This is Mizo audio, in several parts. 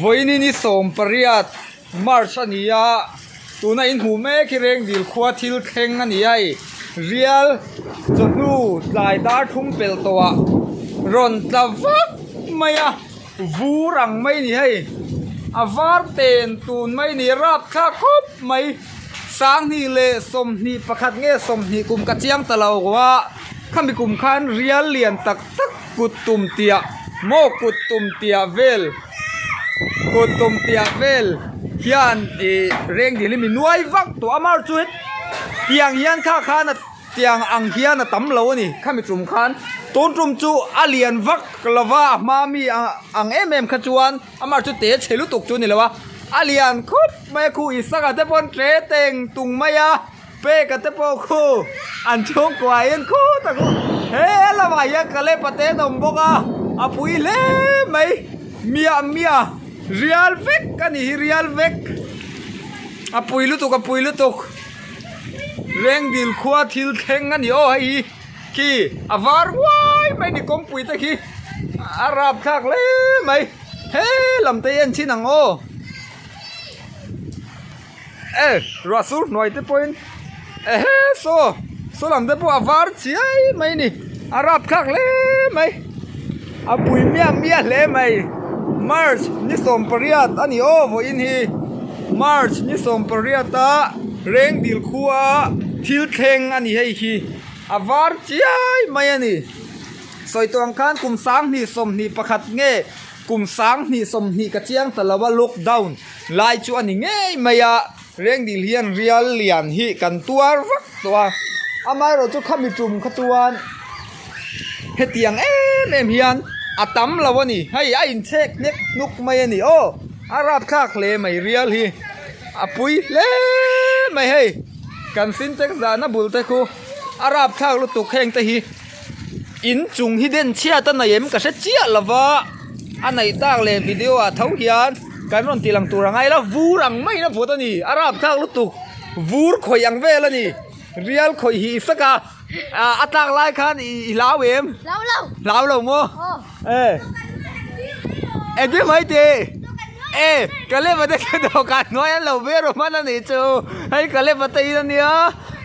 Vawiin ni 18 March a ni a, tuna in hmuh mek hi Rengdil khua thil thleng a ni a hei rial chawhnu tlai dar thum pelh tawh ah rawn tla vak mai a vur ang mai a ni hei a var ten tun mai a ni rapthlak khawp mai 20 21 nge 20 kum ka chiang ta lo a khami kum khan rial lian tak tak kut tum tiah maw kut tum tiah vel kut tum tiah vel hian ih reng dil hi mi nuai vak tawh a mar chu tiang hian kha khan a tiang ang hian a tam lo a ni khami tum khan tun tum chu a lian vak lova a hma mi ang em em kha chuan amah chu te chhe lutuk chu a ni lo a a lian khawp mai a khu isaka te pawn tle teng tung mai a. Pek a te pawh khu an chhungkua in khu tak u he lamah hian Caleb a te an awm bawk a a pui hle mai miah miah rial vek a nih hi rial vek a pui lutuk a pui lutuk Rengdil khua thil thleng a ni aw hei hi khi a var uai mai ni kawngpui te khi a rapthlak hle mai he lam te hi en chhin ang aw. E ruah sur hnuai te pawhin ehe saw saw lam te pawh a var chiai mai a ni a rapthlak hle mai a pui miah miah hle mai march ni 18 a ni aw vawiin hi march ni 18 a rengdil khua thil thleng a ni hei hi a var chiai mai a ni sawi tawh ang khan kum 2021 nge kum 2020 ka chiang ta lo a lockdown. Lai chu a ni ngei mai a, Rengdil hian rial lian hi kan tuar vak tawh a, amaherawh chu khami tum kha chuan hetiang em em hian a tam lo a ni, hei a inchhek hnek hnuk mai a ni aw, a rapthlak hle mai rial hi a pui hle mai hei kan sintex zahna bul te khu a rapthlak lutuk heng te hi. In chung hi den chhiat a nei em ka hre chiah lo va a neih tak leh video ah tho hian kan rawn ti lang tur a ngai la vur ang maiin a vawt a ni a rapthlak lutuk vur khawih ang vel a ni rial khawih hi i fek a ah a tlak lai khan i hlau em hlau lo hlau lo maw e engtin mai tih e ka leva te kha dawhkan hnuai an lo ve rawh hman a nih chu hei ka leva te in a nia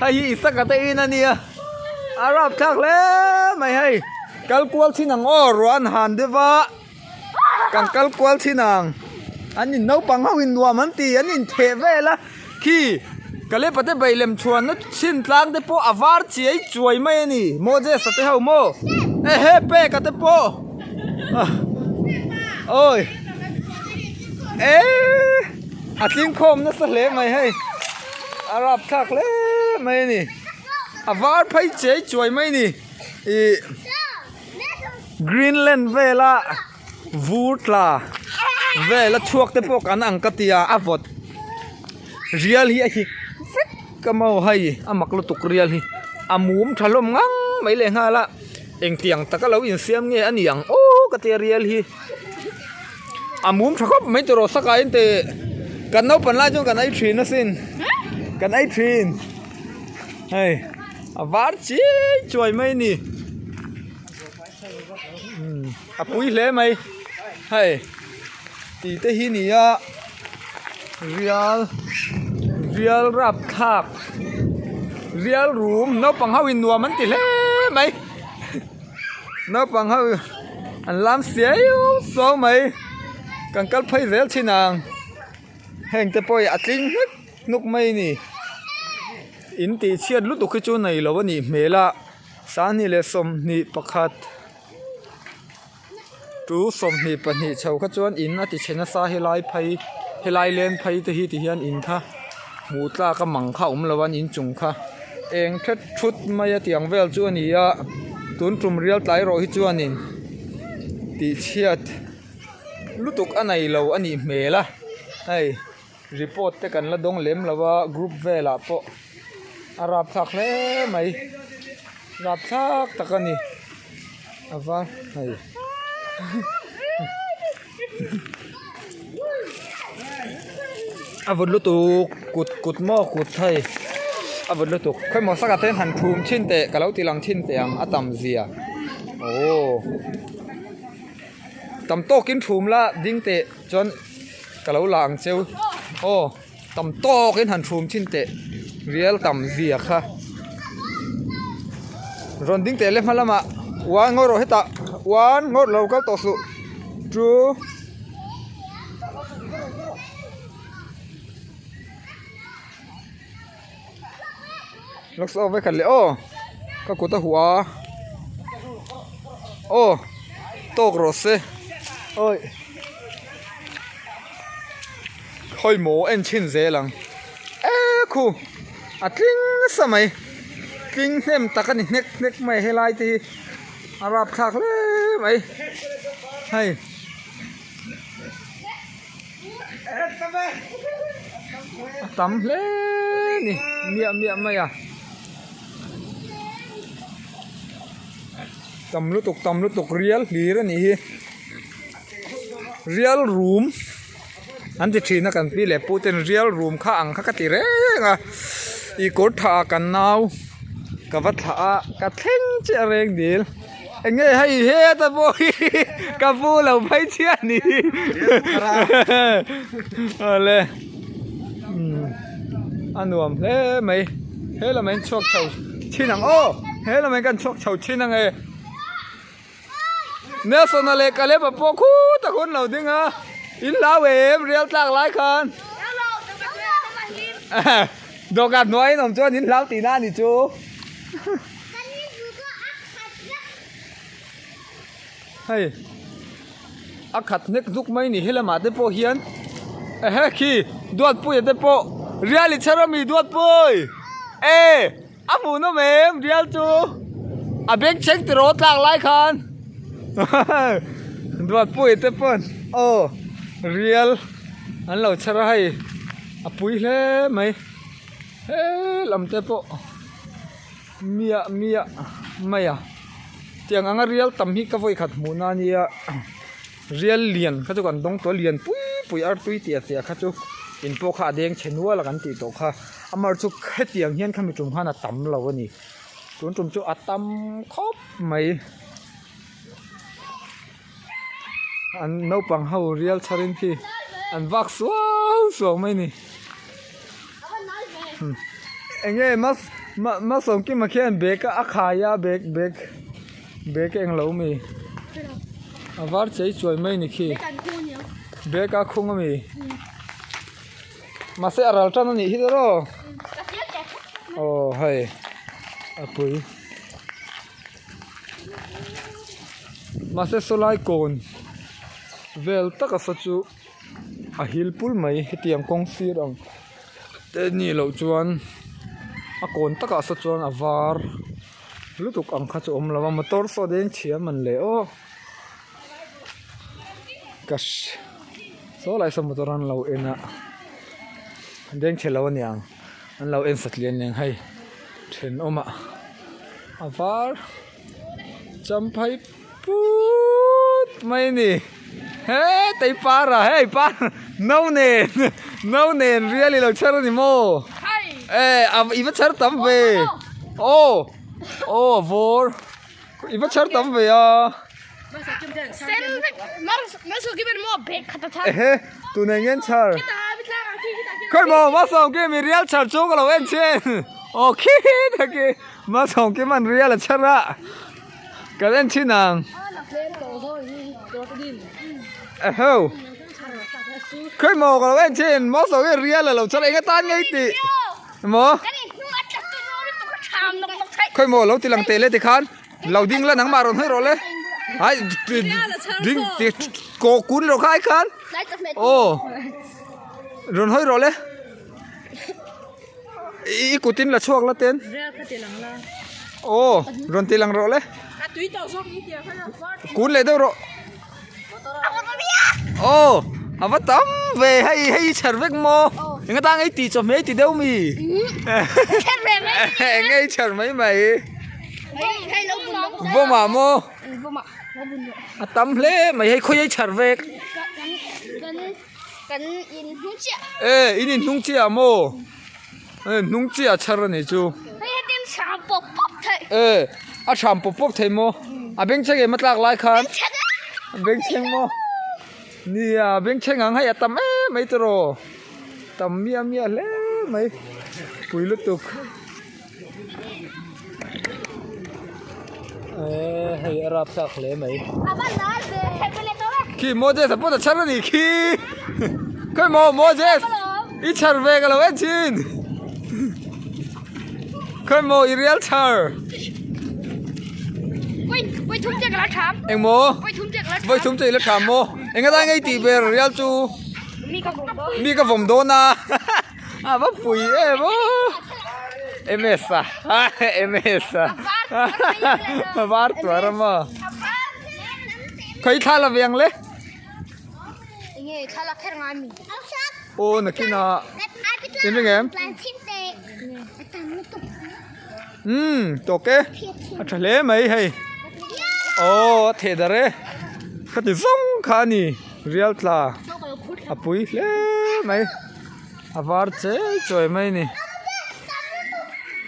hei hi isaka te in a nia. A rapthlak hle mai hei kal kual thin ang aw ruah an han deuh va kan kal kual thin ang an in naupang ho in nuam an ti an in theh vel a khi Kalepa te bai lem chhuanna chhin tlang te pawh a var chiai chuai mai a ni Moses a te ho maw ehe peka te pawh awi eee a tling khawm nasa hle mai hei a rapthlak hle mai a ni. A var phei chei chuai mai ni ih Greenland vela vur tla vela chhuak te pawh kan ang ka ti a a vawt rial hi a hik vek a maw hei a mak lutuk rial hi a mum tha hlawm ngang mai leh nghal a engtiang taka lo insiam nge a ni ang aw ka tia rial hi a mum tha khawp mai tawh rawh saka in teh kan naupang lai chuan kan ei thin asin kan ei thin. Hei a var chiai chuai mai a ni a pui hle mai hei tih te hi ni a rial rial rapthlak rial rum naupang ho in nuam an ti hle mai naupang ho an lam siai suau mai kan kal phei zel thin ang heng te pawh hi a tling hlek. Hnuk mai a ni. In tih chhiat lutuk hi chu nei lo a nih hmel a, 2021 tu 22 chho kha chuan in a ti chhe nasa helai phei helai leng phei te hi ti hian in kha hmuh tlak a mang kha a awm lo a in chung kha eng thet thut mai a tiang vel chu a ni a tun tum rial tlai erawh hi chuanin tih chhiat lutuk a nei lo a nih hmel a hei. Report te kan la dawng lem lo a group velah pawh a rapthlak hle mai rapthlak tak a ni a va hei a vawt lutuk kut kut maw kut hei a vawt lutuk khawimaw saka te han phum thin teh ka lo ti lang thin teh ang a tam zia aw tam tawkin phum la ding teh chuan. ka lo la ang cheu aw tam tawkin han chhum thin teh rial tam zia kha rawn ding teh le hma lamah one ngawt rawh hetah one ngawt lo kal tawh suh two. Looks aw vek le aw ka kut a huah a aw tawk rawh se awi khawi maw en chhin zel ang e khu a tling nasa mai tling hnem tak a ni hnek hnek mai helai te hi a rapthlak hle mai hei. A tam hle ni miah miah mai a tam lutuk tam lutuk rial hlir a nih hi rial rum an ti thin a kan pi leh pu ten rial rum kha ang kha ka ti reng a ih kawr tha ah kan nau ka va thlah a ka thleng chiah reng dil. Enge hei heta pawh hi ka pu lo phei chiah ni awle a nuam hle mai he lamah hian chhuak chho thin ang aw he lamah hian kan chhuak chho thin ang e Nelson-a leh Caleb-a pawh khutah khawn lo ding a in hlau em rial tlak lai khan dawhkan hnuai in awm chuan in hlau tihna a ni chu. Hei a khat hnek zuk mai ni helamah te pawh hian ehe khi Duatpuia te pawh rial i chher ami Duatpui e a hmuhnawm em rial chu a bengchheng tiraw tlak lai khan Duatpuia te pawn aw rial an lo chher a hei a pui hle mai he lam te pawh. Miah miah mai a tiang anga rial tam hi ka vawi khat hmuh na ania rial lian kha chu kan dawng tawh a lian pui pui artui tih a tia kha chu in pawh kha a deng chhe nual a kan tih tawh kha amaherawhchu chu hetiang hian khami tum khan a tam lo a ni tun tum chu a tam khawp mai an naupang ho rial chhar in khi an vak suau suau mai a ni. Enge mas Malsawmkima khian bag a khai a bag bag bag a englo ami a var chei chuai mai ni khi bag a khung ami mahse a ral tan anih hi tiraw aw hei a pui mahse sawlai kawn vel taka saw chu. A hil pul mai hetiang kawng sir ang te nih loh chuan a kawn takah saw chuan a var lutuk ang kha chu a awm lo a motor saw deng chhia man le aw ka saw lai saw motor an lo en a deng chhe lo aniang an lo en satliah aniang hei thenawmah a var champhai. Put mai a ni he tei par a hei par no nen no nen rial i lo chher a ni maw e i va chher tam ve aw aw a vawr i va chher tam ve a ehe tun eng nge an chher khawi maw Malsawmkimi rial chher chu ka lo en chhin aw khi khi Malsawmkima rial a chher a. Kan en thin ang. Eho. Khawi maw ka lo en thin maw saw hi rial a lo char eng atan ngei tih. Maw. Khawi maw lo ti lang teh le tikhan lo ding la nangmah rawn hawi rawh le. Hai ding ti kaw kun rawh kha ai khan. Aw. Rawn hawi rawh le. I kutin la chhuak la ten. Aw rawn ti lang rawh le. Kun leh deuh rawh. Aw a va tam ve hei hei i chher vek maw. Eng atang ei tih chawhmeh ti deuh mi. Eng ei chher mai mai. Vawmah maw. A tam hle mai hei khawi ei chher vek. Kan in hnung chiah. E in in hnung chiah maw? E hnung chiah chhar a nih chu. Hei hetin hram pawp pawp thei. E a hram pawp pawp thei maw? A bengchheng em a tlak lai khan? Bengchheng A bengchheng maw? Nia bengchheng ang hei a tam em. mai tiraw tam miah miah hle mai pui lutuk eee hei a rapthlak hle mai khi Moses a pawn a chhar a nih khi khawi maw Moses i chhar ve ka lo en thin khawi maw i rial chhar engmaw vawi thum che i la tham maw eng atan nge i tih ber rial chu mi ka vawm dawn a. A va pui em aw MS a MS a a var tuar a maw khawi thla la ve ang le aw nakinah in ring em umm tawk e a tha hle mai hei aw a theh darh e khati zawng kha a ni rial tla a pui hle mai. A var chei chawi mai a ni.